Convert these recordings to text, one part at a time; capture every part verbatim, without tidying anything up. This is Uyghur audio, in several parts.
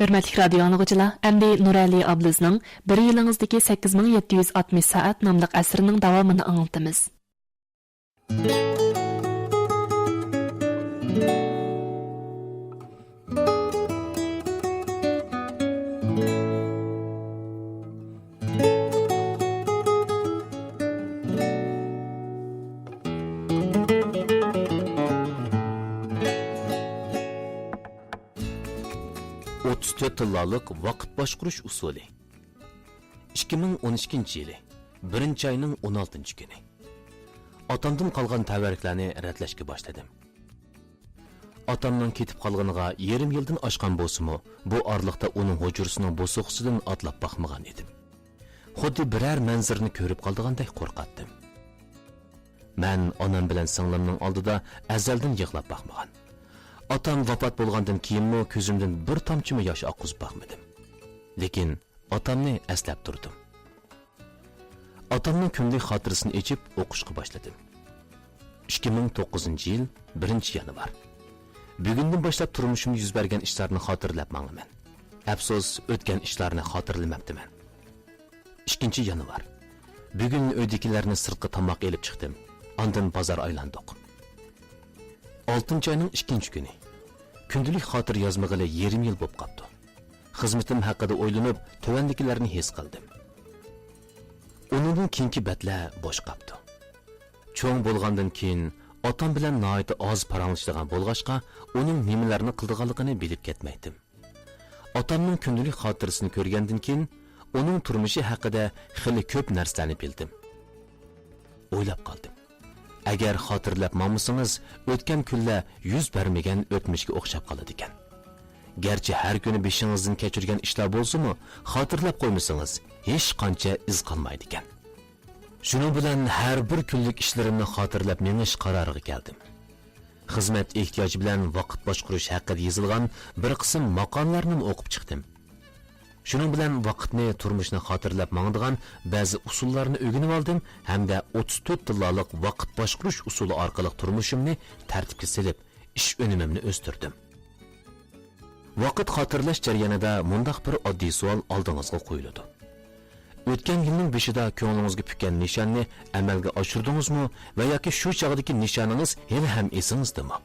ھۆرمەتلىك رادىيو ئاڭلىغۇچىلار، ئەمدى نۇرئەلى ئابلىزنىڭ بىر يىلىڭىزدىكى سەككىز مىڭ يەتتە يۈز ئاتمىش سائەت ناملىق ئەسىرىنىڭ داۋامىنى ئاڭلىتىمىز. ئوتتۇز تۆت تىللالىق ۋاقىت باشقۇرۇش ئۇسۇلى. ئىككى مىڭ ئون ئىككىنچى يىلى، بىرىنچى ئاينىڭ ئون ئالتىنچى كۈنى. ئاتامدىن قالغان تەۋەررۈكلەرنى رەتلەشكە باشلىدىم. ئاتامنىڭ كېتىپ قالغىنىغا يېرىم يىلدىن ئاشقان بولسىمۇ، بۇ ئارىلىقتا ئۇنىڭ ھۇجرىسىنىڭ بوسۇغىسىدىن ئاتلاپ باقمىغان ئىدىم. خۇددى بىرەر مەنزىرىنى كۆرۈپ قالىدىغاندەك قورقاتتىم. مەن ئانام بىلەن سىڭلىمنىڭ ئالدىدا ئەزەلدىن يىغلاپ باقمىغان. ئاتام ۋاپات بولغاندىن كېيىنمۇ كۆزۈمدىن بىر تامچىمۇ ياش ئاققۇزۇپ باقمىدىم. لېكىن ئاتامنى ئەسلەپ تۇردۇم. ئاتامنىڭ كۈندىلىك خاتىرىسىنى ئېچىپ ئوقۇشقا باشلىدىم. ئىككى مىڭ توققۇزىنچى يىل، بىرىنچى يانۋار. بۈگۈندىن باشلاپ تۇرمۇشۇمدا يۈز بەرگەن ئىشلارنى خاتىرىلەپ ماڭىمەن. ئەپسۇس، ئۆتكەن ئىشلارنى خاتىرىلىمەپتىمەن. ئىككىنچى يانۋار. بۈگۈن ئۆيدىكىلەرنى سىرتقا تاماققا ئېلىپ چىقتىم. ئاندىن بازار ئايلاندۇق. ئالتىنچى ئاينىڭ ئىككىنچى كۈنى. كۈندىلىك خاتىرە يازمىغىلى يېرىم يىل بوپ قاپتۇ. خىزمىتىم ھەققىدە ئويلىنىپ، تۆۋەندىكىلەرنى ھېس قىلدىم. ئۇنىڭدىن كېيىنكى بەتلەر بوش قاپتۇ. چوڭ بولغاندىن كېيىن، ئاتام بىلەن ناھايىتى ئاز پاراڭلىشىدىغان بولغاچقا، ئۇنىڭ نېمىلەرنى قىلىدىغانلىقىنى بىلىپ كەتمەيتتىم. ئاتامنىڭ كۈندىلىك خاتىرىسىنى كۆرگەندىن كېيىن، ئۇنىڭ تۇرمۇشى ھەققىدە خېلى كۆپ نەرسىلەرنى بىلدىم. ئويلاپ قالدىم. ئەگەر خاتىرىلەپ ماڭمىسىڭىز، ئۆتكەن كۈنلەر يۈز بەرمىگەن ئۆتمۈشكە ئوخشاپ قالىدىكەن. گەرچە ھەر كۈنى بېشىڭىزدىن كەچۈرگەن ئىشلار بولسىمۇ، خاتىرىلەپ قويمىسىڭىز، ھېچقانچە ئىز قالمايدىكەن. شۇنىڭ بىلەن ھەر بىر كۈنلۈك ئىشلىرىمنى خاتىرىلەپ مېڭىش قارارىغا كەلدىم. خىزمەت ئېھتىياجى بىلەن ۋاقىت باشقۇرۇش ھەققىدە يېزىلغان بىر قىسىم ماقالىلەرنىمۇ ئوقۇپ چىقتىم. شۇنىڭ بىلەن ۋاقىتنى، تۇرمۇشنى خاتىرىلەپ ماڭىدىغان بەزى ئۇسۇللارنى ئۆگىنىۋالدىم ھەمدە ئوتتۇز تۆت تىللالىق ۋاقىت باشقۇرۇش ئۇسۇلى ئارقىلىق تۇرمۇشۇمنى تەرتىپكە سېلىپ، ئىش ئۈنۈمۈمنى ئۆستۈردۈم. ۋاقىت خاتىرىلەش جەريانىدا مۇنداق بىر ئاددىي سوئال ئالدىڭىزغا قويۇلىدۇ. ئۆتكەن يىلنىڭ بېشىدا كۆڭلىڭىزگە پۈككەن نىشاننى ئەمەلگە ئاشۇردىڭىزمۇ ۋە ياكى شۇ چاغدىكى نىشانىڭىز ھېلىھەم ئېسىڭىزدىمۇ؟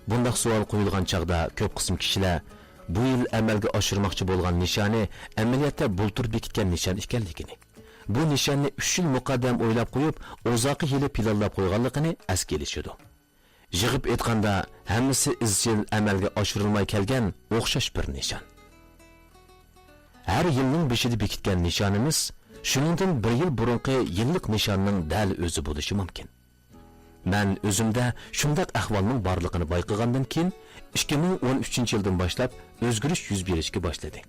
بۇنداق سوئال قويۇلغان چاغدا كۆپ قىسىم كىشىلەر بۇ يىل ئەمەلگە ئاشۇرماقچى بولغان نىشانى ئەمەلىيەتتە بۇلتۇر بېكىتكەن نىشان ئىكەنلىكىنى، بۇ نىشاننى ئۈچ يىل مۇقەددەم ئويلاپ قويۇپ، ئۇزاقى ھېلى پىلانلاپ قويغانلىقىنى ئەسكە ئېلىشىدۇ. يىغىپ ئېيتقاندا، ھەممىسى ئىزچىل ئەمەلگە ئاشۇرۇلماي كەلگەن ئوخشاش بىر نىشان. ھەر يىلنىڭ بېشىدا بېكىتكەن نىشانىمىز شۇنىڭدىن بىر يىل بۇرۇنقى يىللىق نىشاننىڭ دەل ئۆزى بولۇشى مۇمكىن. مەن ئۆزۈمدە شۇنداق ئەھۋالنىڭ بارلىقىنى بايقىغاندىن كېيىن، ئىككى مىڭ ئون ئۈچىنچى يىلدىن باشلاپ ئۆزگىرىش يۈز بېرىشكە باشلىدى.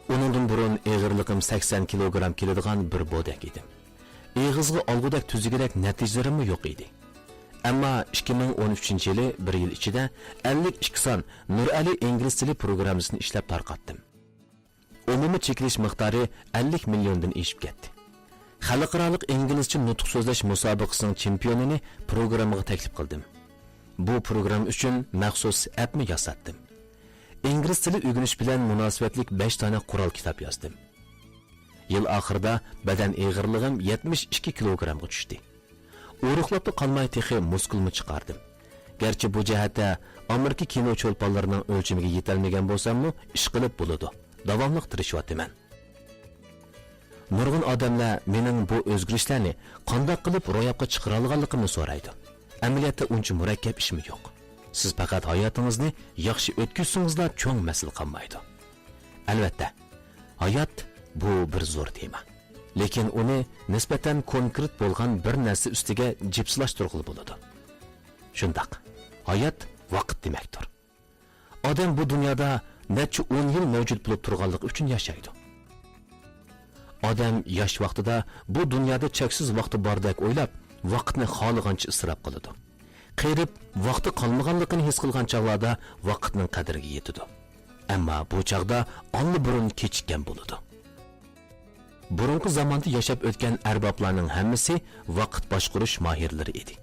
ئۇنىڭدىن بۇرۇن ئېغىرلىقىم سەكسەن كىلوگرام كېلىدىغان بىر بودەك ئىدىم. ئېغىزغا ئالغۇدەك تۈزىگۈدەك نەتىجىلىرىممۇ يوق ئىدى. ئەمما ئىككى مىڭ ئون ئۈچىنچى يىلى بىر يىل ئىچىدە ئەللىك ئىككى سان نۇرئەلى ئىنگلىز تىلى پروگراممىسىنى ئىشلەپ تارقاتتىم. ئومۇمىي چېكىلىش مىقدارى ئەللىك مىليوندىن ئېشىپ كەتتى. خەلقئارالىق ئىنگلىزچە نۇتۇق سۆزلەش مۇسابىقىسىنىڭ چېمپىيونىنى پروگراممىغا تەكلىپ قىلدىم. بۇ پروگرامما ئۈچۈن مەخسۇس ئەپمۇ ياساتتىم. ئىنگلىز تىلى ئۆگىنىش بىلەن مۇناسىۋەتلىك بەش دانە قورال كىتاب يازدىم. يىل ئاخىرىدا بەدەن ئېغىرلىقىم يەتمىش ئىككى كىلوگرامغا چۈشتى. ئورۇقلاپلا قالماي تېخى مۇسكۇلمۇ چىقاردىم. گەرچە بۇ جەھەتتە ئامېرىكا كىنو چولپانلىرىنىڭ ئۆلچىمىگە يېتەلمىگەن بولساممۇ، ئىشقىلىپ بولىدۇ. داۋاملىق تىرىشىۋاتىمەن. نۇرغۇن ئادەملەر مېنىڭ بۇ ئۆزگىرىشلەرنى قانداق قىلىپ روياپقا چىقىرالىغانلىقىمنى سورايدۇ. ئەمەلىيەتتە ئۇنچە مۇرەككەپ ئىشمۇ يوق. سىز پەقەت ھاياتىڭىزنى ياخشى ئۆتكۈزسىڭىزلا چوڭ مەسىلە قالمايدۇ. ئەلۋەتتە، ھايات بۇ بىر زور تېما. لېكىن ئۇنى نىسبەتەن كونكرېت بولغان بىر نەرسە ئۈستىگە جىپسىلاشتۇرغىلى بولىدۇ. شۇنداق، ھايات ۋاقىت دېمەكتۇر. ئادەم بۇ دۇنيادا نەچچە ئون يىل مەۋجۇت بولۇپ تۇرغانلىقى ئۈچۈن ياشايدۇ. ئادەم ياش ۋاقتىدا بۇ دۇنيادا چەكسىز ۋاقتى باردەك ئويلاپ، ۋاقىتنى خالىغانچە ئىسراپ قىلىدۇ. قېرىپ، ۋاقتى قالمىغانلىقىنى ھېس قىلغان چاغلاردا ۋاقىتنىڭ قەدرىگە يېتىدۇ. ئەمما بۇ چاغدا ئاللىبۇرۇن كېچىككەن بولىدۇ. بۇرۇنقى زاماندا ياشاپ ئۆتكەن ئەربابلارنىڭ ھەممىسى ۋاقىت باشقۇرۇش ماھىرلىرى ئىدى.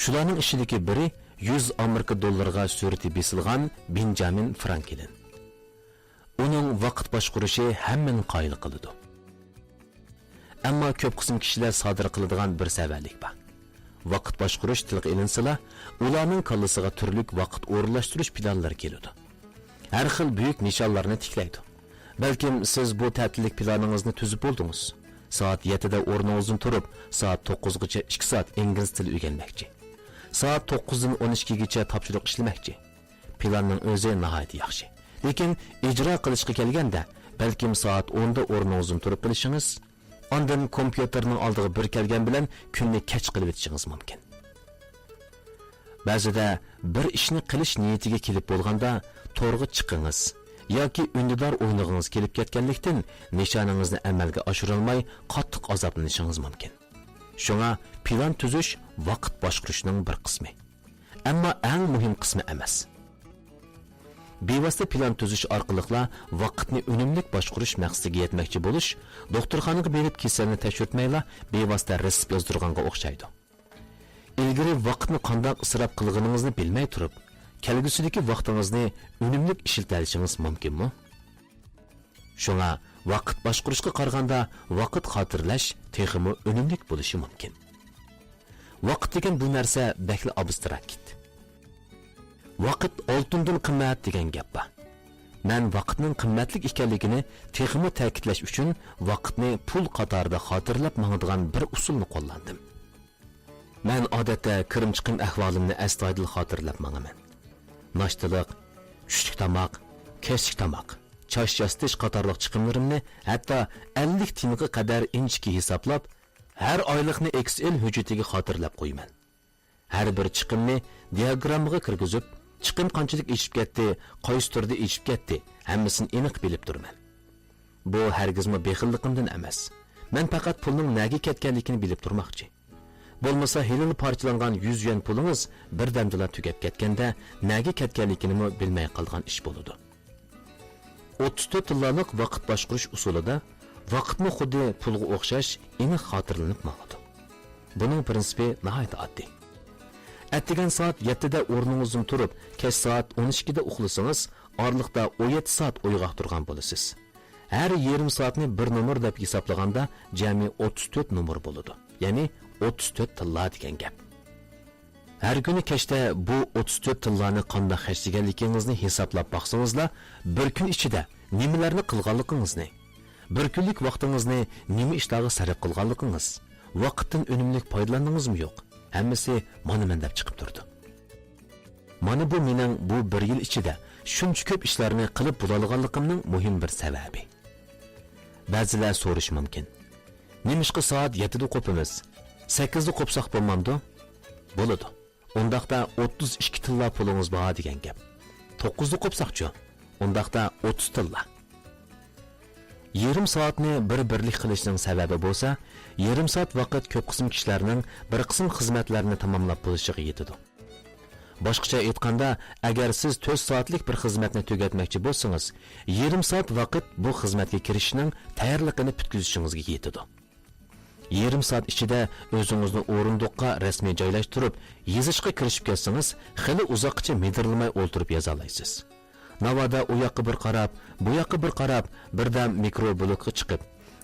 شۇلارنىڭ ئىچىدىكى بىرى يۈز ئامېرىكا دوللىرىغا سۈرىتى بېسىلغان بېنجامىن فرانكلىن. ئۇنىڭ ۋاقىت باشقۇرۇشى ھەممىنى قايىل قىلىدۇ. ئەمما كۆپ قىسىم كىشىلەر سادىر قىلىدىغان بىر سەۋەنلىك بار. ۋاقىت باشقۇرۇش تىلغا ئېلىنسىلا، ئۇلارنىڭ كاللىسىغا تۈرلۈك ۋاقىت ئورۇنلاشتۇرۇش پىلانلىرى كېلىدۇ. ھەر خىل بۈيۈك نىشانلارنى تىكلەيدۇ. بەلكىم سىز بۇ تەتىللىك پىلانىڭىزنى تۈزۈپ بولدىڭىز. سائەت يەتتىدە ئورنىڭىزدىن تۇرۇپ، سائەت توققۇزغىچە ئىككى سائەت ئىنگلىز تىلى ئۆگەنمەكچى. سائەت توققۇزدىن ئون ئىككىگىچە تاپشۇرۇق ئىشلىمەكچى. پىلاننىڭ ئۆزى ناھايىتى ياخشى. لېكىن ئىجرا قىلىشقا كەلگەندە، بەلكىم سائەت ئوندا ئورنىڭىزدىن تۇرۇپ قېلىشىڭىز، ئاندىن كومپيۇتېرنىڭ ئالدىغا بىر كەلگەن بىلەن كۈننى كەچ قىلىۋېتىشىڭىز مۇمكىن. بەزىدە بىر ئىشنى قىلىش نىيىتىگە كېلىپ بولغاندا، تورغا چىقىڭىز ياكى ئۈندىدار ئوينىغىڭىز كېلىپ كەتكەنلىكتىن، نىشانىڭىزنى ئەمەلگە ئاشۇرالماي، قاتتىق ئازابلىنىشىڭىز مۇمكىن. شۇڭا پىلان تۈزۈش ۋاقىت باشقۇرۇشنىڭ بىر قىسمى. ئەمما ئەڭ مۇھىم قىسمى ئەمەس. بىۋاسىتە پىلان تۈزۈش ئارقىلىقلا ۋاقىتنى ئۈنۈملۈك باشقۇرۇش مەقسىتىگە يەتمەكچى بولۇش، دوختۇرخانىغا بېرىپ كېسەلنى تەكشۈرتمەيلا بىۋاسىتە رېتسېپ يازدۇرغانغا ئوخشايدۇ. ئىلگىرى ۋاقىتنى قانداق ئىسراپ قىلغىنىڭىزنى بىلمەي تۇرۇپ، كەلگۈسىدىكى ۋاقتىڭىزنى ئۈنۈملۈك ئىشلىتەلىشىڭىز مۇمكىنمۇ؟ شۇڭا ۋاقىت باشقۇرۇشقا قارىغاندا ۋاقىت خاتىرىلەش تېخىمۇ ئۈنۈملۈك بولۇشى مۇمكىن. ۋاقىت دېگەن بۇ نەرسە بەكلا ئابستراكت. ۋاقىت ئالتۇندىن قىممەت دېگەن گەپ بار. مەن ۋاقىتنىڭ قىممەتلىك ئىكەنلىكىنى تېخىمۇ تەكىتلەش ئۈچۈن ۋاقىتنى پۇل قاتارىدا خاتىرىلەپ ماڭىدىغان بىر ئۇسۇلنى قوللاندىم. مەن ئادەتتە كىرىم-چىقىم ئەھۋالىمنى ئەستايىدىل خاتىرىلەپ ماڭىمەن. ناشتىلىق، چۈشلۈك تاماق، كەچلىك تاماق، چاچ ياسىتىش قاتارلىق چىقىملىرىمنى ھەتتا ئەللىك تىيىنغا قەدەر ئىنچىكە ھېسابلاپ، ھەر ئايلىقنى ئېكسېل ھۆججىتىگە خاتىرىلەپ قويىمەن. ھەر بىر چىقىمنى دىياگراممىغا كىرگۈزۈپ، چىقىم قانچىلىك ئېشىپ كەتتى، قايسى تۈردە ئېشىپ كەتتى، ھەممىسىنى ئېنىق بىلىپ تۇرىمەن. بۇ ھەرگىزمۇ بېخىللىقىمدىن ئەمەس. مەن پەقەت پۇلنىڭ نەگە كەتكەنلىكىنى بىلىپ تۇرماقچى. بولمىسا ھېلىلا پارچىلانغان يۈز يۈەن پۇلىڭىز بىردەمدىلا تۈگەپ كەتكەندە، نەگە كەتكەنلىكىنىمۇ بىلمەي قالغان ئىش بولىدۇ. ئوتتۇز تۆت تىللالىق ۋاقىت باشقۇرۇش ئۇسۇلىدا ۋاقىتمۇ خۇددى پۇلغا ئوخشاش ئېنىق خاتىرىلىنىپ ماڭىدۇ. بۇنىڭ پىرىنسىپى ناھايىتى ئاددىي. ئەتىگەن سائەت يەتتىدە ئورنىڭىزدىن تۇرۇپ، كەچ سائەت ئون ئىككىدە ئۇخلىسىڭىز، ئارىلىقتا ئون يەتتە سائەت ئويغاق تۇرغان بولىسىز. ھەر يېرىم سائەتنى بىر نومۇر دەپ ھېسابلىغاندا، جەمئىي ئوتتۇز تۆت نومۇر بولىدۇ. يەنى ئوتتۇز تۆت تىللا دېگەن گەپ. ھەر كۈنى كەچتە بۇ ئوتتۇز تۆت تىللانى قانداق خەجلىگەنلىكىڭىزنى ھېسابلاپ باقسىڭىزلا، بىر كۈن ئىچىدە نېمىلەرنى قىلغانلىقىڭىزنى، بىر كۈنلۈك ۋاقتىڭىزنى نېمە ئىشلارغا سەرپ قىلغانلىقىڭىز، ۋاقىتتىن ئۈنۈملۈك پايدىلاندىڭىزمۇ يوق، ھەممىسى مانا مەن دەپ چىقىپ تۇرىدۇ. مانا بۇ مېنىڭ بۇ بىر يىل ئىچىدە شۇنچە كۆپ ئىشلارنى قىلىپ بولالىغانلىقىمنىڭ مۇھىم بىر سەۋەبى. بەزىلەر سورىشى مۇمكىن، نېمىشقا سائەت يەتتىدە قوپىمىز؟ سەككىزدە قوپساق بولمامدۇ؟ بولىدۇ. ئۇنداقتا ئوتتۇز ئىككى تىللا پۇلىڭىز بار دېگەن گەپ. توققۇزدا قوپساقچۇ؟ ئۇنداقتا ئوتتۇز تىللا. يېرىم سائەتنى بىر بىرلىك قىلىشنىڭ سەۋەبى بولسا، يېرىم سائەت ۋاقىت كۆپ قىسىم كىشىلەرنىڭ بىر قىسىم خىزمەتلەرنى تاماملاپ بولۇشىغا يېتىدۇ. باشقىچە ئېيتقاندا، ئەگەر سىز تۆت سائەتلىك بىر خىزمەتنى تۈگەتمەكچى بولسىڭىز، يېرىم سائەت ۋاقىت بۇ خىزمەتكە كىرىشىشنىڭ تەييارلىقىنى پۈتكۈزۈشىڭىزگە يېتىدۇ. يېرىم سائەت ئىچىدە ئۆزىڭىزنى ئورۇندۇققا رەسمىي جايلاشتۇرۇپ، يېزىشقا كىرىشىپ كەتسىڭىز، خېلى ئۇزاققىچە مىدىرلىماي ئولتۇرۇپ يازالايسىز. ناۋادا ئۇ ياققا بىر قاراپ، بۇ ياققا بىر قاراپ، بىردەم مىكرو بلوگقا چىقىپ،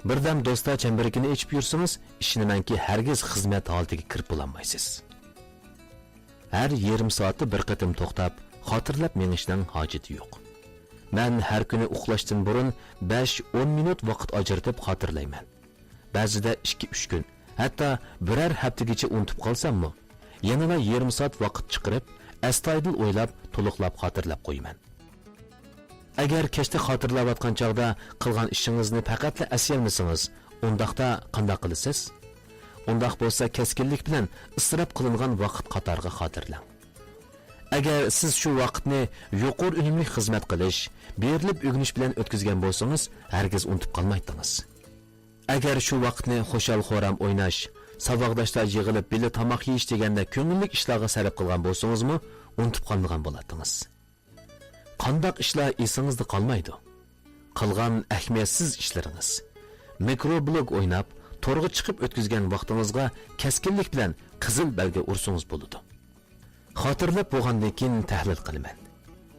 بىردەم دوستلار چەمبىرىكىنى ئېچىپ يۈرسىڭىز، ئىشىنىمەنكى، ھەرگىز خىزمەت ھالىتىگە كىرىپ بولالمايسىز. ھەر يېرىم سائەتتە بىر قېتىم توختاپ، خاتىرىلەپ مېڭىشنىڭ ھاجىتى يوق. مەن ھەر كۈنى ئۇخلاشتىن بۇرۇن بەش، ئون مىنۇت ۋاقىت ئاجرىتىپ خاتىرىلەيمەن. بەزىدە ئىككى، ئۈچ كۈن، ھەتتا بىرەر ھەپتىگىچە ئۇنتۇپ قالساممۇ، يەنىلا يېرىم سائەت ۋاقىت چىقىرىپ، ئەستايىدىل ئويلاپ، تولۇقلاپ خاتىرىلەپ قويىمەن. ئەگەر كەچتە خاتىرىلەۋاتقان چاغدا قىلغان ئىشىڭىزنى پەقەتلا ئەسلىيەلمىسىڭىز، ئۇنداقتا قانداق قىلىسىز؟ ئۇنداق بولسا كەسكىنلىك بىلەن ئىسراپ قىلىنغان ۋاقىت قاتارىغا خاتىرىلەڭ. ئەگەر سىز شۇ ۋاقىتنى يۇقىرى ئۈنۈملۈك خىزمەت قىلىش، بېرىلىپ ئۆگىنىش بىلەن ئۆتكۈزگەن بولسىڭىز، ھەرگىز ئۇنتۇپ قالمايتتىڭىز. ئەگەر شۇ ۋاقىتنى خۇشال-خۇرام ئويناش، ساۋاقداشلار يىغىلىپ بىللە تاماق يېيىش دېگەندەك كۆڭۈللۈك ئىشلارغا سەرپ قىلغان بولسىڭىزمۇ، ئۇنتۇپ قالمىغان بولاتتىڭىز. قانداق ئىشلار ئېسىڭىزدە قالمايدۇ؟ قىلغان ئەھمىيەتسىز ئىشلىرىڭىز. مىكرو بلوگ ئويناپ، تورغا چىقىپ ئۆتكۈزگەن ۋاقتىڭىزغا كەسكىنلىك بىلەن قىزىل بەلگە ئۇرسىڭىز بولىدۇ. خاتىرىلەپ بولغاندىن كېيىن تەھلىل قىلىمەن.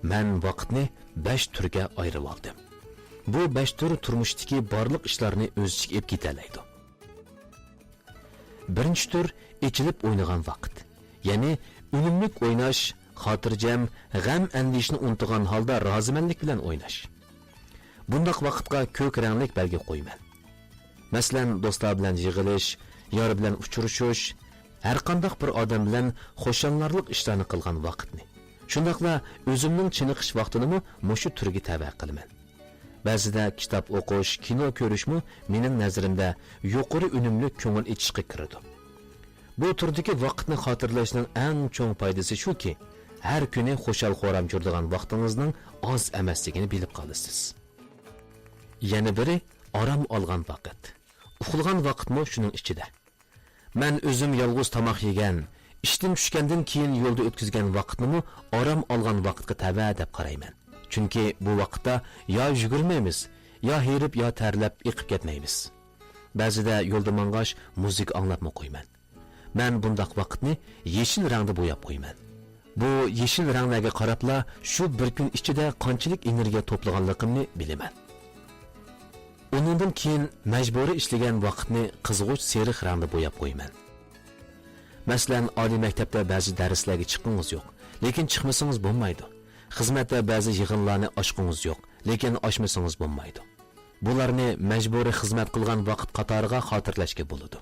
مەن ۋاقىتنى بەش تۈرگە ئايرىۋالدىم. بۇ بەش تۈر تۇرمۇشتىكى بارلىق ئىشلارنى ئۆز ئىچىگە ئېلىپ كېتەلەيدۇ. بىرىنچى تۈر ئېچىلىپ ئوينىغان ۋاقىت. يەنى ئۈنۈملۈك ئويناش، خاتىرجەم، غەم-ئەندىشىنى ئۇنتۇغان ھالدا رازىمەنلىك بىلەن ئويناش. بۇنداق ۋاقىتقا كۆك رەڭلىك بەلگە قويىمەن. مەسىلەن، دوستلار بىلەن يىغىلىش، يار بىلەن ئۇچرىشىش، ھەرقانداق بىر ئادەم بىلەن خۇشاللىنارلىق ئىشلارنى قىلغان ۋاقىتنى، شۇنداقلا ئۆزۈمنىڭ چېنىقىش ۋاقتىنىمۇ مۇشۇ تۈرگە تەۋە قىلىمەن. بەزىدە كىتاب ئوقۇش، كىنو كۆرۈشمۇ مېنىڭ نەزىرىمدە يۇقىرى ئۈنۈملۈك كۆڭۈل ئېچىشقا كىرىدۇ. بۇ تۈردىكى ۋاقىتنى خاتىرىلەشنىڭ ئەڭ چوڭ پايدىسى شۇكى، ھەر كۈنى خۇشال-خۇرام يۈرىدىغان ۋاقتىڭىزنىڭ ئاز ئەمەسلىكىنى بىلىپ قالىسىز. يەنە بىرى، ئارام ئالغان ۋاقىت. ئۇخلىغان ۋاقىتمۇ شۇنىڭ ئىچىدە. مەن ئۆزۈم يالغۇز تاماق يېگەن، ئىشتىن چۈشكەندىن كېيىن يولدا ئۆتكۈزگەن ۋاقىتنىمۇ ئارام ئالغان ۋاقىتقا تەۋە دەپ قارايمەن. چۈنكى بۇ ۋاقىتتا يا يۈگۈرمەيمىز، يا ھېرىپ، يا تەرلەپ ئېقىپ كەتمەيمىز. بەزىدە يولدا ماڭغاچ مۇزىكا ئاڭلاپمۇ قويىمەن. مەن بۇنداق ۋاقىتنى يېشىل رەڭدە بوياپ قويىمەن. بۇ يېشىل رەڭلەرگە قاراپلا شۇ بىر كۈن ئىچىدە قانچىلىك ئېنېرگىيە توپلىغانلىقىمنى بىلىمەن. ئۇنىڭدىن كېيىن مەجبۇرىي ئىشلىگەن ۋاقىتنى قىزغۇچ سېرىق رەڭدە بوياپ قويىمەن. مەسىلەن، ئالىي مەكتەپتە بەزى دەرسلەرگە چىققۇڭىز يوق، لېكىن چىقمىسىڭىز بولمايدۇ. خىزمەتتە بەزى يىغىنلارنى ئاچقۇڭىز يوق، لېكىن ئاچمىسىڭىز بولمايدۇ. بۇلارنى مەجبۇرىي خىزمەت قىلغان ۋاقىت قاتارىغا خاتىرىلەشكە بولىدۇ.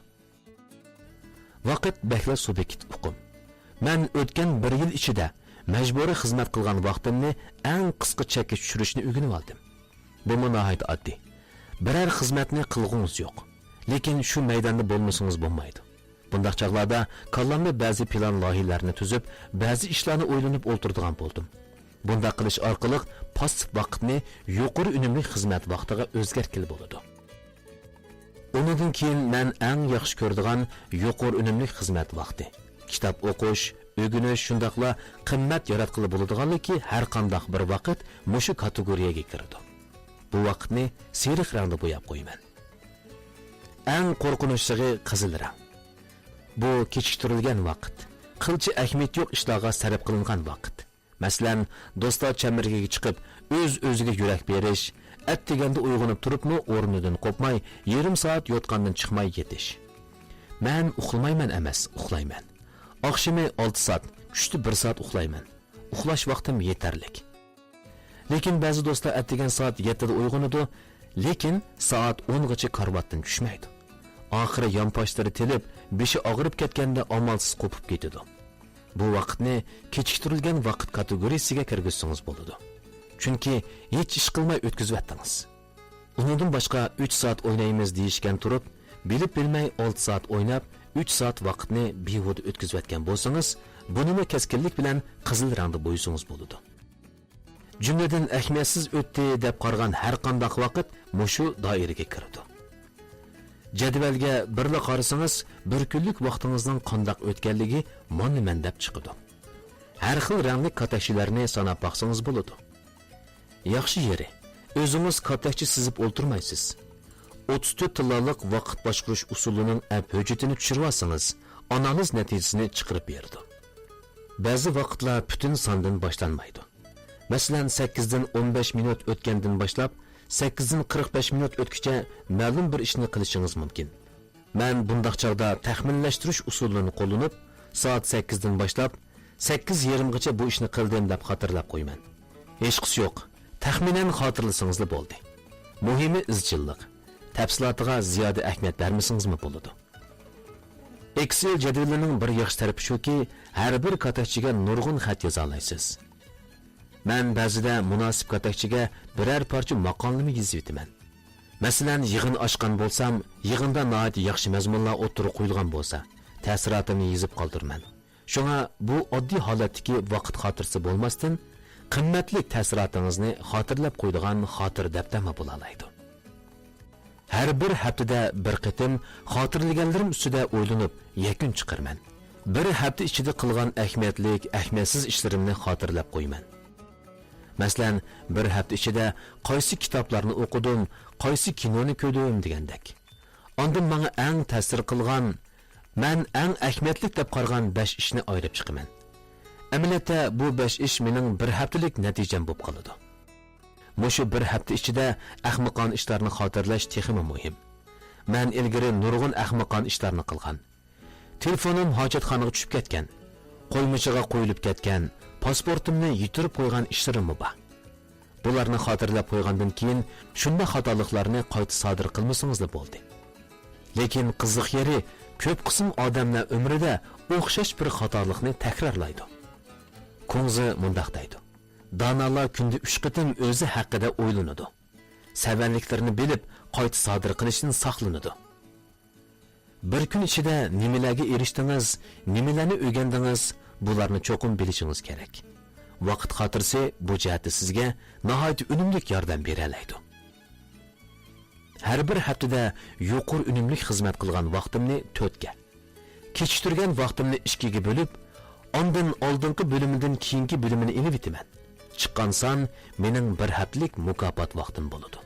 ۋاقىت بەكلا سۇبيېكتىپ ئۇقۇم. مەن ئۆتكەن بىر يىل ئىچىدە مەجبۇرىي خىزمەت قىلغان ۋاقتىمنى ئەڭ قىسقا چەككە چۈشۈرۈشنى ئۆگىنىۋالدىم. بۇمۇ ناھايىتى ئاددىي. بىرەر خىزمەتنى قىلغۇڭىز يوق، لېكىن شۇ مەيداندا بولمىسىڭىز بولمايدۇ. بۇنداق چاغلاردا كاللامدا بەزى پىلان لايىھىلەرنى تۈزۈپ، بەزى ئىشلارنى ئويلىنىپ ئولتۇرىدىغان بولدۇم. بۇنداق قىلىش ئارقىلىق پاسسىپ ۋاقىتنى يۇقىرى ئۈنۈملۈك خىزمەت ۋاقتىغا ئۆزگەرتكىلى بولىدۇ. ئۇنىڭدىن كېيىن مەن ئەڭ ياخشى كۆرىدىغان يۇقىرى ئۈنۈملۈك خىزمەت ۋاقتى. كىتاب ئوقۇش، ئۆگىنىش، شۇنداقلا قىممەت ياراتقىلى بولىدىغانلىكى ھەر قانداق بىر ۋاقىت مۇشۇ كاتېگورىيەگە كىرىدۇ. بۇ ۋاقىتنى سېرىق رەڭدە بوياپ قويىمەن. ئەڭ قورقۇنچلۇقى قىزىل رەڭ. بۇ كېچىكتۈرۈلگەن ۋاقىت. قىلچە ئەھمىيىتى يوق ئىشلارغا سەرپ قىلىنغان ۋاقىت. مەسىلەن، دوستلار چەمبىرىكىگە چىقىپ، ئۆز-ئۆزىگە يۈرەك بېرىش، ئەتىگەندە ئويغىنىپ تۇرۇپمۇ ئورنىدىن قوپماي، يېرىم سائەت يوتقاندىن چىقماي يېتىش. مەن ئۇخلىمايمەن ئەمەس، ئۇخلايمەن. ئاخشىمى ئالتە سائەت، چۈشتە بىر سائەت ئۇخلايمەن. ئۇخلاش ۋاقتىم يېتەرلىك. لېكىن بەزى دوستلار ئەتىگەن سائەت يەتتىدە ئويغىنىدۇ، لېكىن سائەت ئونغىچە كارىۋاتتىن چۈشمەيدۇ. ئاخىرى يانپاشلىرى تېلىپ، بېشى ئاغرىپ كەتكەندە ئامالسىز قوپۇپ كېتىدۇ. بۇ ۋاقىتنى كېچىكتۈرۈلگەن ۋاقىت كاتېگورىيىسىگە كىرگۈزسىڭىز بولىدۇ. چۈنكى ھېچ ئىش قىلماي ئۆتكۈزۈۋەتتىڭىز. ئۇنىڭدىن باشقا ئۈچ سائەت ئوينايمىز دېيىشكەن تۇرۇپ، بىلىپ بىلمەي ئالتە سائەت ئويناپ، ئۈچ سائەت ۋاقىتنى بىھۇدە ئۆتكۈزۈۋەتكەن بولسىڭىز، بۇنىمۇ كەسكىنلىك بىلەن قىزىل رەڭدە بويىسىڭىز بولىدۇ. جۈملىدىن ئەھمىيەتسىز ئۆتتى دەپ قارىغان ھەر قانداق ۋاقىت مۇشۇ دائىرىگە كىرىدۇ. جەدۋەلگە بىرلا قارىسىڭىز، بىر كۈنلۈك ۋاقتىڭىزنىڭ قانداق ئۆتكەنلىكى مانا مەن دەپ چىقىدۇ. ھەر خىل رەڭلىك كاتەكچىلەرنى ساناپ باقسىڭىز بولىدۇ. ياخشى يېرى، ئۆزىڭىز كاتەكچە سىزىپ ئولتۇرمايسىز. ئوتتۇز تۆت تىللالىق ۋاقىت باشقۇرۇش ئۇسۇلىنىڭ ئەپ ھۆججىتىنى چۈشۈرۈۋالسىڭىز، ئانالىز نەتىجىسىنى چىقىرىپ بېرىدۇ. بەزى ۋاقىتلار پۈتۈن ساندىن باشلانمايدۇ. مەسىلەن، سەككىزدىن ئون بەش مىنۇت ئۆتكەندىن باشلاپ، سەككىزدىن قىرىق بەش مىنۇت ئۆتكۈچە مەلۇم بىر ئىشنى قىلىشىڭىز مۇمكىن. مەن بۇنداق چاغدا تەخمىنلەشتۈرۈش ئۇسۇلىنى قوللىنىپ، سائەت سەككىزدىن باشلاپ، سەككىز يېرىمغىچە بۇ ئىشنى قىلدىم دەپ خاتىرىلەپ قويىمەن. ھېچقىسى يوق، تەخمىنەن خاتىرىلىسىڭىزلا بولدى. مۇھىمى ئىزچىللىق. تەپسىلاتىغا زىيادە ئەھمىيەت بەرمىسىڭىزمۇ بولىدۇ. ئېكسېل جەدۋىلىنىڭ بىر ياخشى تەرىپى شۇكى، ھەر بىر كاتەكچىگە نۇرغۇن خەت يازالايسىز. مەن بەزىدە مۇناسىپ كاتەكچىگە بىرەر پارچە ماقالىمۇ يېزىۋېتىمەن. مەسىلەن، يىغىن ئاچقان بولسام، يىغىندا ناھايىتى ياخشى مەزمۇنلار ئوتتۇرىغا قويۇلغان بولسا، تەسىراتىمنى يېزىپ قالدۇرىمەن. شۇڭا بۇ ئاددىي ھالەتتىكى ۋاقىت خاتىرىسى بولماستىن، قىممەتلىك تەسىراتىڭىزنى خاتىرىلەپ قويىدىغان خاتىرە دەپتەرمۇ بولالايدۇ. ھەر بىر ھەپتىدە بىر قېتىم خاتىرىلىگەنلىرىم ئۈستىدە ئويلىنىپ، يەكۈن چىقىرىمەن. بىر ھەپتە ئىچىدە قىلغان ئەھمىيەتلىك، ئەھمىيەتسىز ئىشلىرىمنى خاتىرىلەپ قويىمەن. مەسىلەن، بىر ھەپتە ئىچىدە قايسى كىتابلارنى ئوقۇدۇم، قايسى كىنونى كۆردۈم دېگەندەك. ئاندىن ماڭا ئەڭ تەسىر قىلغان، مەن ئەڭ ئەھمىيەتلىك دەپ قارىغان بەش ئىشنى ئايرىپ چىقىمەن. ئەمەلىيەتتە بۇ بەش ئىش مېنىڭ بىر ھەپتىلىك نەتىجەم بولۇپ قالىدۇ. مۇشۇ بىر ھەپتە ئىچىدە ئەخمىقانە ئىشلارنى خاتىرىلەش تېخىمۇ مۇھىم. مەن ئىلگىرى نۇرغۇن ئەخمىقانە ئىشلارنى قىلغان. تېلېفونۇم ھاجەتخانىغا چۈشۈپ كەتكەن، قويمىچىغا قويۇلۇپ كەتكەن، پاسپورتۇمنى يىتىرىپ قويغان ئىشلىرىممۇ بار. بۇلارنى خاتىرىلەپ قويغاندىن كېيىن، شۇنداق خاتالىقلارنى قايتا سادىر قىلمىسىڭىزلا بولدى. لېكىن قىزىق يېرى، كۆپ قىسىم ئادەملەر ئۆمرىدە ئوخشاش بىر خاتالىقنى تەكرارلايدۇ. كۇڭزى مۇنداق دەيدۇ: دانالار كۈندە ئۈچ قېتىم ئۆزى ھەققىدە ئويلىنىدۇ. سەۋەنلىكلىرىنى بىلىپ، قايتا سادىر قىلىشتىن ساقلىنىدۇ. بىر كۈن ئىچىدە نېمىلەرگە ئېرىشتىڭىز، نېمىلەرنى ئۆگەندىڭىز، بۇلارنى چوقۇم بىلىشىڭىز كېرەك. ۋاقىت خاتىرىسى بۇ جەھەتتە سىزگە ناھايىتى ئۈنۈملۈك ياردەم بېرەلەيدۇ. ھەر بىر ھەپتىدە يۇقىرى ئۈنۈملۈك خىزمەت قىلغان ۋاقتىمنى تۆتكە، كېچىكتۈرگەن ۋاقتىمنى ئىككىگە بۆلۈپ، ئاندىن ئالدىنقى بۆلۈمىدىن كېيىنكى بۆلۈمىنى ئېلىۋېتىمەن. چىققان سان مېنىڭ بىر ھەپتىلىك مۇكاپات ۋاقتىم بولىدۇ.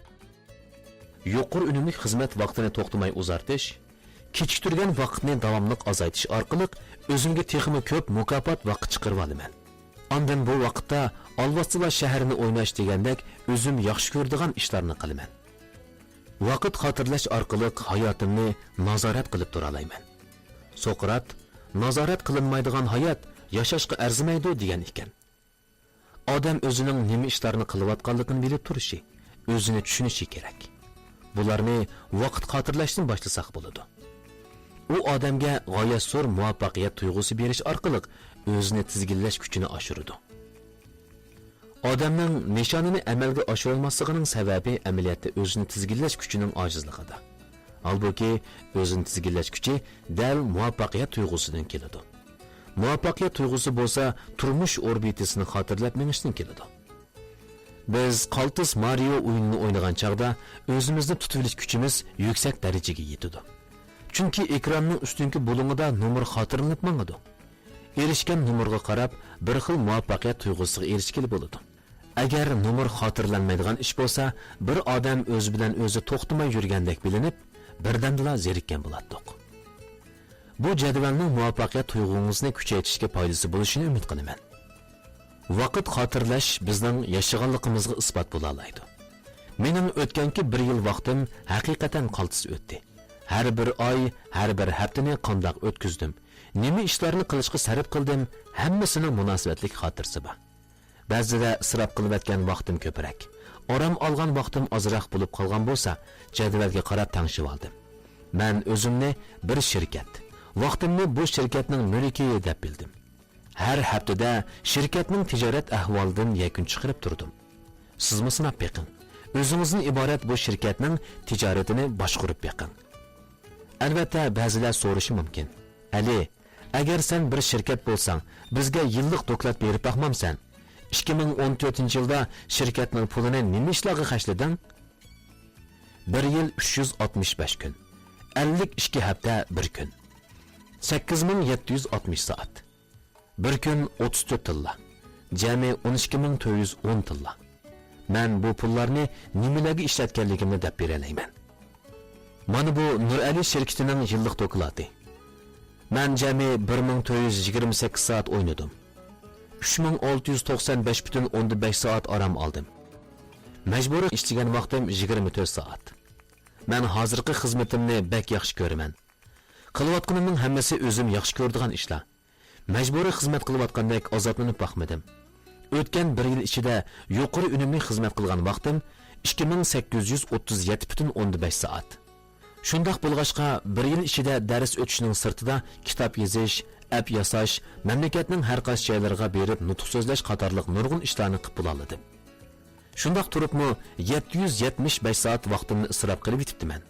يۇقىرى ئۈنۈملۈك خىزمەت ۋاقتىنى توختىماي ئۇزارتىش، كېچىكتۈرگەن ۋاقىتنى داۋاملىق ئازايتىش ئارقىلىق ئۆزۈمگە تېخىمۇ كۆپ مۇكاپات ۋاقىت چىقىرىۋالىمەن. ئاندىن بۇ ۋاقىتتا ئالۋاستىلار شەھىرىنى ئويناش دېگەندەك ئۆزۈم ياخشى كۆرىدىغان ئىشلارنى قىلىمەن. ۋاقىت خاتىرىلەش ئارقىلىق ھاياتىمنى نازارەت قىلىپ تۇرالايمەن. سوقرات، نازارەت قىلىنمايدىغان ھايات ياشاشقا ئەرزىمەيدۇ دېگەن ئىكەن. ئادەم ئۆزىنىڭ نېمە ئىشلارنى قىلىۋاتقانلىقىنى بىلىپ تۇرۇشى، ئۆزىنى چۈشىنىشى كېرەك. بۇلارنى ۋاقىت خاتىرىلەشتىن باشلىساق بولىدۇ. ئۇ ئادەمگە غايەت زور مۇۋەپپەقىيەت تۇيغۇسى بېرىش ئارقىلىق ئۆزىنى تىزگىنلەش كۈچىنى ئاشۇرىدۇ. ئادەمنىڭ نىشانىنى ئەمەلگە ئاشۇرالماسلىقىنىڭ سەۋەبى ئەمەلىيەتتە ئۆزىنى تىزگىنلەش كۈچىنىڭ ئاجىزلىقىدا. ھالبۇكى، ئۆزىنى تىزگىنلەش كۈچى دەل مۇۋەپپەقىيەت تۇيغۇسىدىن كېلىدۇ. مۇۋەپپەقىيەت تۇيغۇسى بولسا تۇرمۇش ئوربىتىسىنى خاتىرىلەپ مېڭىشتىن كېلىدۇ. بىز قالتىس مارىيو ئويۇنىنى ئوينىغان چاغدا ئۆزىمىزنى تۇتۇۋېلىش كۈچىمىز يۈكسەك دەرىجىگە يېتىدۇ. چۈنكى ئېكراننىڭ ئۈستۈنكى بۇلۇڭىدا نومۇر خاتىرىلىنىپ ماڭىدۇ. ئېرىشكەن نومۇرغا قاراپ، بىر خىل مۇۋەپپەقىيەت تۇيغۇسىغا ئېرىشكىلى بولىدۇ. ئەگەر نومۇر خاتىرىلەنمەيدىغان ئىش بولسا، بىر ئادەم ئۆزى بىلەن ئۆزى توختىماي يۈرگەندەك بىلىنىپ، بىردەمدىلا زېرىككەن بولاتتۇق. بۇ جەدۋەلنىڭ مۇۋەپپەقىيەت تۇيغۇڭىزنى كۈچەيتىشكە پايدىسى بولۇشىنى ئۈمىد قىلىمەن. ۋاقىت خاتىرىلەش بىزنىڭ ياشىغانلىقىمىزغا ئىسپات بولالايدۇ. مېنىڭ ئۆتكەنكى بىر يىل ۋاقتىم ھەقىقەتەن قالتىس ئۆتتى. ھەر بىر ئاي، ھەر بىر ھەپتىنى قانداق ئۆتكۈزدۈم، نېمە ئىشلارنى قىلىشقا سەرپ قىلدىم، ھەممىسىنىڭ مۇناسىۋەتلىك خاتىرىسى بار. بەزىدە ئىسراپ قىلىۋەتكەن ۋاقتىم كۆپرەك، ئارام ئالغان ۋاقتىم ئازراق بولۇپ قالغان بولسا، جەدۋەلگە قاراپ تەڭشىۋالدىم. مەن ئۆزۈمنى بىر شىركەت، ۋاقتىمنى بۇ شىركەتنىڭ مۈلكى دەپ بىلدىم. ھەر ھەپتىدە شىركەتنىڭ تىجارەت ئەھۋالىدىن يەكۈن چىقىرىپ تۇردۇم. سىزمۇ سىناپ بېقىڭ. ئۆزىڭىزدىن ئىبارەت بۇ شىركەتنىڭ تىجارىتىنى باشقۇرۇپ بېقىڭ. ئەلۋەتتە، بەزىلەر سورىشى مۇمكىن: ئەلى، ئەگەر سەن بىر شىركەت بولساڭ، بىزگە يىللىق دوكلات بېرىپ باقمامسەن؟ ئىككى مىڭ ئون تۆتىنچى يىلدا شىركەتنىڭ پۇلىنى نېمە ئىشلارغا خەجلىدىڭ؟ بىر يىل ئۈچ يۈز ئاتمىش بەش كۈن، ئەللىك ئىككى ھەپتە بىر كۈن، سەككىز مىڭ يەتتە يۈز ئاتمىش سائەت. بىر كۈن ئوتتۇز تۆت تىللا، جەمئىي ئون ئىككى مىڭ تۆت يۈز ئون تىللا. مەن بۇ پۇللارنى نېمىلەرگە ئىشلەتكەنلىكىمنى دەپ بېرەلەيمەن. مانا بۇ نۇرئەلى شىركىتىنىڭ يىللىق دوكلاتى. مەن جەمئىي بىر مىڭ تۆت يۈز يىگىرمە سەككىز سائەت ئوينىدىم. ئۈچ مىڭ ئالتە يۈز توقسان بەش پۈتۈن ئوندىن بەش سائەت ئارام ئالدىم. مەجبۇرىي ئىشلىگەن ۋاقتىم يىگىرمە تۆت سائەت. مەن ھازىرقى خىزمىتىمنى بەك ياخشى كۆرىمەن. قىلىۋاتقىنىمنىڭ ھەممىسى ئۆزۈم ياخشى كۆرىدىغان ئىشلار. مەجبۇرىي خىزمەت قىلىۋاتقاندەك ئازابلىنىپ باقمىدىم. ئۆتكەن بىر يىل ئىچىدە يۇقىرى ئۈنۈملۈك خىزمەت قىلغان ۋاقتىم ئىككى مىڭ سەككىز يۈز ئوتتۇز يەتتە پۈتۈن ئوندىن بەش سائەت. شۇنداق بولغاچقا، بىر يىل ئىچىدە دەرس ئۆتۈشنىڭ سىرتىدا كىتاب يېزىش، ئەپ ياساش، مەملىكەتنىڭ ھەر قايسى جايلىرىغا بېرىپ نۇتۇق سۆزلەش قاتارلىق نۇرغۇن ئىشلارنى قىلىپ بولالىدىم. شۇنداق تۇرۇپمۇ، يەتتە يۈز يەتمىش بەش سائەت ۋاقتىمنى ئىسراپ قىلىۋېتىپتىمەن.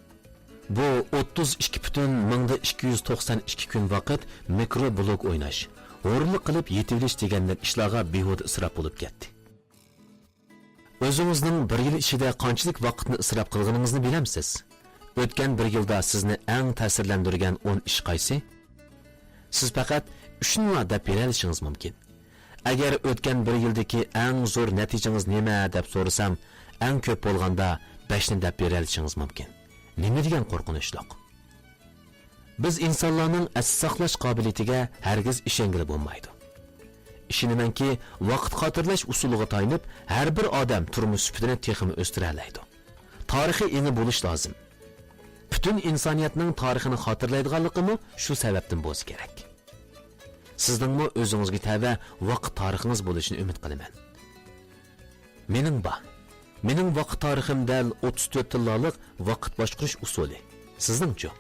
بۇ ئوتتۇز ئىككى پۈتۈن مىڭدا ئىككى يۈز توقسان ئىككى كۈن ۋاقىت مىكرو بلوگ ئويناش، ھورلۇق قىلىپ يېتىۋېلىش دېگەندەك ئىشلارغا بىھۇدە ئىسراپ بولۇپ كەتتى. ئۆزىڭىزنىڭ بىر يىل ئىچىدە قانچىلىك ۋاقىتنى ئىسراپ قىلغىنىڭىزنى بىلەمسىز؟ ئۆتكەن بىر يىلدا سىزنى ئەڭ تەسىرلەندۈرگەن ئون ئىش قايسى؟ سىز پەقەت ئۈچنىلا دەپ بېرەلىشىڭىز مۇمكىن. ئەگەر ئۆتكەن بىر يىلدىكى ئەڭ زور نەتىجىڭىز نېمە دەپ سورىسام، ئەڭ كۆپ بولغاندا بەشنى دەپ بېرەلىشىڭىز مۇمكىن. نېمە دېگەن قورقۇنچلۇق! بىز ئىنسانلارنىڭ ئەستە ساقلاش قابىلىيىتىگە ھەرگىز ئىشەنگىلى بولمايدۇ. ئىشىنىمەنكى، ۋاقىت خاتىرىلەش ئۇسۇلىغا تايىنىپ، ھەر بىر ئادەم تۇرمۇش سۈپىتىنى تېخىمۇ ئۆستۈرەلەيدۇ. تارىخىي ئېڭى بولۇش لازىم. پۈتۈن ئىنسانىيەتنىڭ تارىخىنى خاتىرىلەيدىغانلىقىمۇ شۇ سەۋەبتىن بولسا كېرەك. سىزنىڭمۇ ئۆزىڭىزگە تەۋە ۋاقىت تارىخىڭىز بولۇشىنى ئۈمىد قىلىمەن. مېنىڭ بار. مېنىڭ ۋاقىت تارىخىم دەل ئوتتۇز تۆت تىللالىق ۋاقىت باشقۇرۇش ئۇسۇلى. سىزنىڭچۇ؟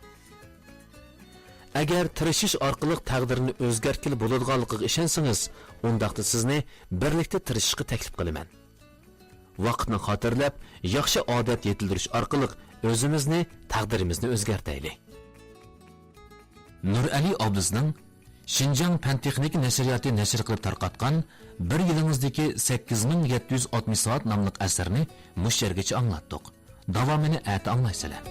ئەگەر تىرىشىش ئارقىلىق تەقدىرنى ئۆزگەرتكىلى بولىدىغانلىقىغا ئىشەنسىڭىز، ئۇنداقتا سىزنى بىرلىكتە تىرىشىشقا تەكلىپ قىلىمەن. ۋاقىتنى خاتىرىلەپ، ياخشى ئادەت يېتىلدۈرۈش ئارقىلىق ئۆزىمىزنى، تەقدىرىمىزنى ئۆزگەرتەيلى. نۇرئەلى ئابلىزنىڭ شىنجاڭ پەن تېخنىكا نەشرىياتى نەشر قىلىپ تارقاتقان بىر يىلىڭىزدىكى سەككىز مىڭ يەتتە يۈز ئاتمىش سائەت ناملىق ئەسىرىنى مۇشۇ يەرگىچە ئاڭلاتتۇق. داۋامىنى ئەتە ئاڭلايسىلەر.